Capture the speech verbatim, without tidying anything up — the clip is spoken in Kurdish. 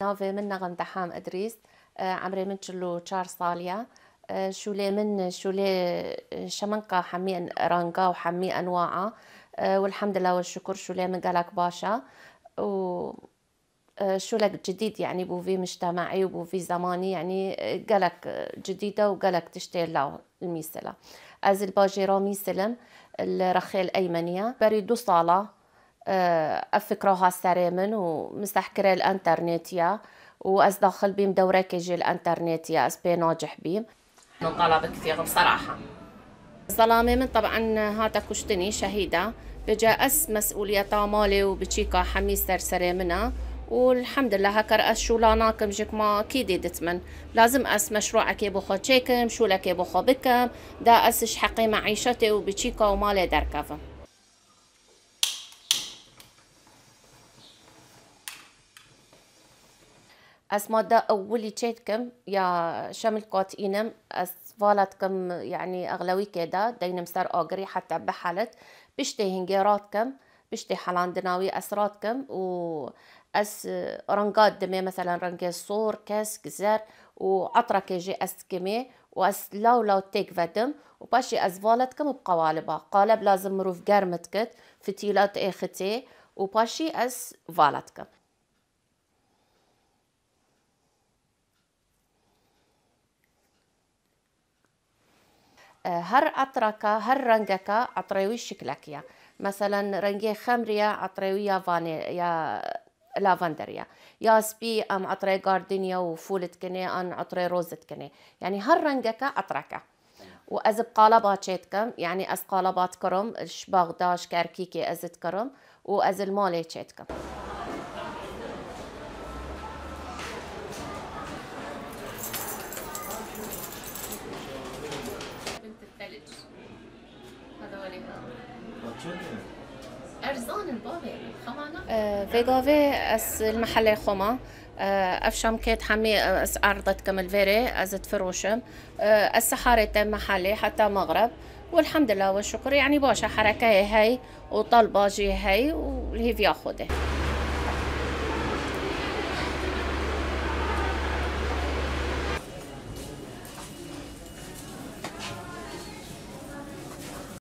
Navê min Nexim Deham Idrîs, e, emrê min çil û çar sal e. E, şûlê min şûlê, e, şeminqa hemî en-, ranga û hemî enwaa, e, welhamdulillah we şukur şûlê min gelek baş e. Û, e, şûlek cidîd, yanî bo vî mictemaî û bo vî zemanî, yanî, e, gelek, e, cidîd e û gelek tiştê law li Mîsil e. Ez li bajêra Mîsil im, li Rexê li Eymeniye. Berî du sala, e, ev fikra hat serê min û min seh kire li enternetî ye û ez daxil bîm dewrekê jî li enternetî ye, ez pê nacih bîm. Min talabek fî bseraha. Zelamê min teb'en hate kuştinî, şehîd e. Vêce ez mesûliyeta malê û biçîka hemî ser serê min e û elhamdulillah heker ez şûla nakim ji ku ma kî dî dit min. Lazim ez meşrûekê bo xwe çêkim, şûlekê bo xwe bikim, da ez ji heqê meîşetê û biçîka û malê derkevim. Ez madde ewilî çê dikim, ya şemil katînim, ez vala dikim, yanî exlewîkê de deynim ser agirî heta bihelit. Piştê hingê radikim, piştê helandina wî ez radikim û ez, e, renga dimê, meselen rengê sor, kesk, zer û etrekê jî ez dikimê û ez law law têk vedim û paşî ez vala dikim û bi qewaliba. Qaleb lazim mirov germ dikit, fitîla diêxitê û paşî ez vala dikim. E, her etraka, her rengeka etrê wî şiklek ye. Meselen rengê xemrî ye, etrê wî ya vanê, ya lavender ye. Ya spî, em etrê gardiniya û fûl dikinê, an etrê roz dikinê. Yanî her rengeka etreke. û ez bi qalaba çê dikim, yanî ez qalaba dikirim, ji Baxda, ji Kerkîkê ez dikirim û ez li malê çê dikim. Erzan in bavê, xemana. E, vêgavê ez li mehelê xwe me. E, ev şamkêt hemî, e, ez erd dikim li vêrê, ez difiroşim. E, ez seharê te mehelê heta mexreb. Welhamdulillah we şukur, yanî baş e, herekeyê hey û talba jî hey û li hêviya Xwedê.